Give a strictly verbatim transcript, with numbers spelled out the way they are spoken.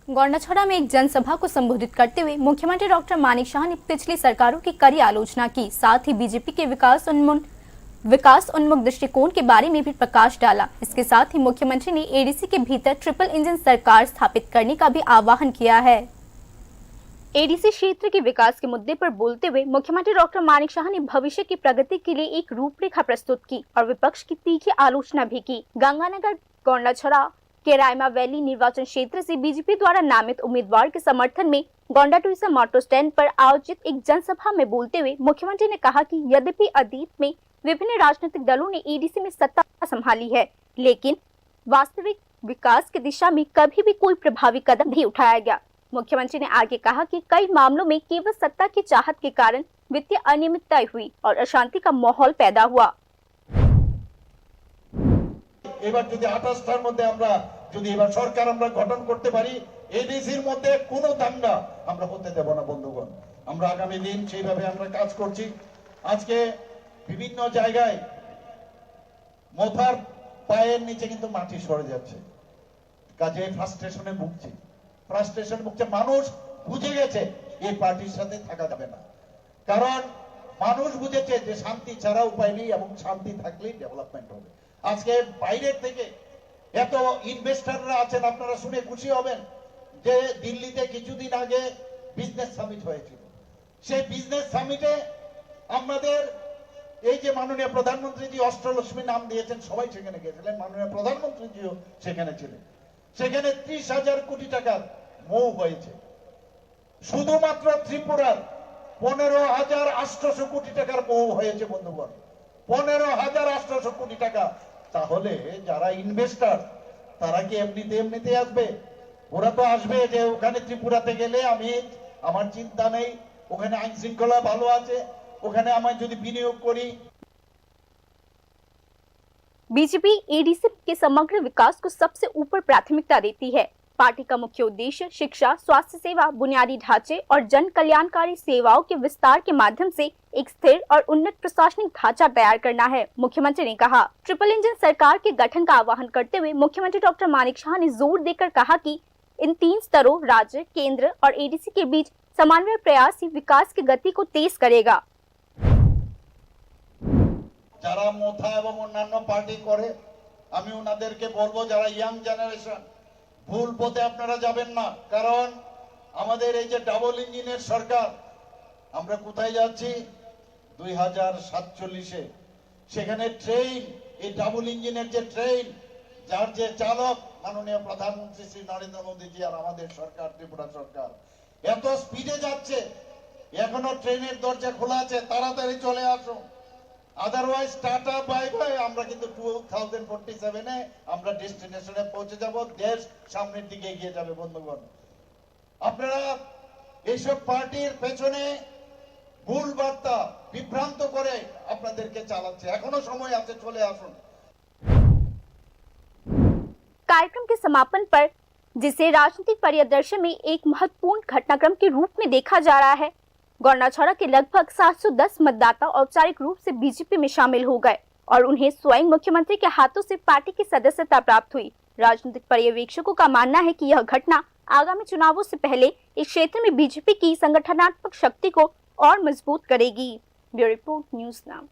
गौंडाछोड़ा में एक जनसभा को संबोधित करते हुए मुख्यमंत्री डॉक्टर मानिक शाह ने पिछली सरकारों की कड़ी आलोचना की, साथ ही बीजेपी के विकास उन्मुन-, विकास उन्मुख दृष्टिकोण के बारे में भी प्रकाश डाला। इसके साथ ही मुख्यमंत्री ने एडीसी के भीतर ट्रिपल इंजन सरकार स्थापित करने का भी आह्वान किया है। एडीसी क्षेत्र के विकास के मुद्दे पर बोलते हुए मुख्यमंत्री डॉक्टर मानिक शाह ने भविष्य की प्रगति के लिए एक रूपरेखा प्रस्तुत की और विपक्ष की तीखी आलोचना भी की। गंगानगर गौंडाछोड़ा के रायमा वैली निर्वाचन क्षेत्र से बीजेपी द्वारा नामित उम्मीदवार के समर्थन में गोंडाटुईसा मोटर स्टैंड पर आयोजित एक जनसभा में बोलते हुए मुख्यमंत्री ने कहा कि यद्यपि अतीत में विभिन्न राजनीतिक दलों ने एडीसी में सत्ता संभाली है, लेकिन वास्तविक विकास की दिशा में कभी भी कोई प्रभावी कदम नहीं उठाया गया। मुख्यमंत्री ने आगे कहा कि कई मामलों में केवल सत्ता की चाहत के कारण वित्तीय अनियमितताएं हुई और अशांति का माहौल पैदा हुआ। এবার যদি আঠাশটার মধ্যে আমরা যদি এবার সরকার আমরা গঠন করতে পারি, এডিসির মধ্যে কোনো দাঙ্গা আমরা হতে দেব না বন্ধুগণ। আমরা আগামী দিন সেইভাবে আমরা কাজ করছি। আজকে বিভিন্ন জায়গায় মথার পায়ের নিচে কিন্তু মাটি সরে যাচ্ছে, কাজে ফ্রাস্ট্রেশনে ভুগছে। ফ্রাস্ট্রেশন ভুগছে, মানুষ বুঝে গেছে এই পার্টির সাথে থাকা যাবে না। কারণ মানুষ বুঝেছে যে শান্তি ছাড়া উপায় নেই এবং শান্তি থাকলেই ডেভেলপমেন্ট হবে। আজকে বাইরের থেকে এত ইনভেস্টররা আছেন, আপনারা শুনে খুশি হবেন যে দিল্লিতে কিছুদিন আগে বিজনেস সামিট হয়েছিল। সেই বিজনেস সামিটে আমাদের এই যে মাননীয় প্রধানমন্ত্রীজি অষ্টলক্ষ্মী নাম দিয়েছেন, সবাই সেখানে গেছিলেন, মাননীয় প্রধানমন্ত্রীজিও সেখানে ছিলেন। সেখানে ত্রিশ হাজার কোটি টাকার মৌ হয়েছে। শুধুমাত্র ত্রিপুরার পনেরো হাজার আটশোশো কোটি টাকার মৌ হয়েছে বন্ধুগণ, পনেরো হাজার আটশোশো কোটি টাকা। তাহলে যারা ইনভেস্টর, তারা কি এমনিতে এমনিতে আসবে? ওরা তো আসবে যে ওখানে ত্রিপুরাতে গেলে আমি, আমার চিন্তা নেই, ওখানে আইন শৃঙ্খলা ভালো আছে, ওখানে আমি যদি বিনিয়োগ করি। बीजेपी एडीसी के समग्र विकास को सबसे ऊपर प्राथमिकता देती है। पार्टी का मुख्य उद्देश्य शिक्षा, स्वास्थ्य सेवा, बुनियादी ढांचे और जन कल्याणकारी सेवाओं के विस्तार के माध्यम से एक स्थिर और उन्नत प्रशासनिक ढांचा तैयार करना है, मुख्यमंत्री ने कहा। ट्रिपल इंजन सरकार के गठन का आह्वान करते हुए मुख्यमंत्री डॉक्टर मानिक शाह ने जोर देकर कहा कि इन तीन स्तरों राज्य, केंद्र और एडीसी के बीच समन्वय प्रयास ही विकास की गति को तेज करेगा। যারা মথা এবং অন্যান্য পার্টি করে, আমি ওনাদেরকে বলবো, যারা ইয়াং জেনারেশন, ভুল পথে আপনারা যাবেন না। কারণ আমাদের এই যে ডাবল ইঞ্জিনের সরকার, আমরা কোথায় যাচ্ছি? দুই হাজার সাতচল্লিশে। সেখানে ট্রেন, এই ডাবল ইঞ্জিনের যে ট্রেন, যার যে চালক মাননীয় প্রধানমন্ত্রী শ্রী নরেন্দ্র মোদীজি আর আমাদের সরকার, ত্রিপুরা সরকার, এত স্পিডে যাচ্ছে, এখনো ট্রেনের দরজা খোলা আছে, তাড়াতাড়ি চলে আসুন। Otherwise tata bye bye. আমরা কিন্তু টু থাউজেন্ড ফোর্টি সেভেনে আমরা ডেস্টিনেশনে পৌঁছে যাব, দেশ সামনের দিকে এগিয়ে যাবে বন্ধুগণ। আপনারা এইসব পার্টির পেছনে ভুল বার্তা বিভ্রান্ত করে আপনাদেরকে চালাচ্ছে, এখনো সময় আছে, চলে আসুন। कार्यक्रम के समापन पर, जिसे राजनीतिक परिदृश्य में एक महत्वपूर्ण घटनाक्रम के रूप में देखा जा रहा है, गौंडाछोड़ा के लगभग सात सौ दस मतदाता औपचारिक रूप से बीजेपी में शामिल हो गए और उन्हें स्वयं मुख्यमंत्री के हाथों से पार्टी की सदस्यता प्राप्त हुई। राजनीतिक पर्यवेक्षकों का मानना है कि यह घटना आगामी चुनावों से पहले इस क्षेत्र में बीजेपी की संगठनात्मक शक्ति को और मजबूत करेगी। Bureau report, news now.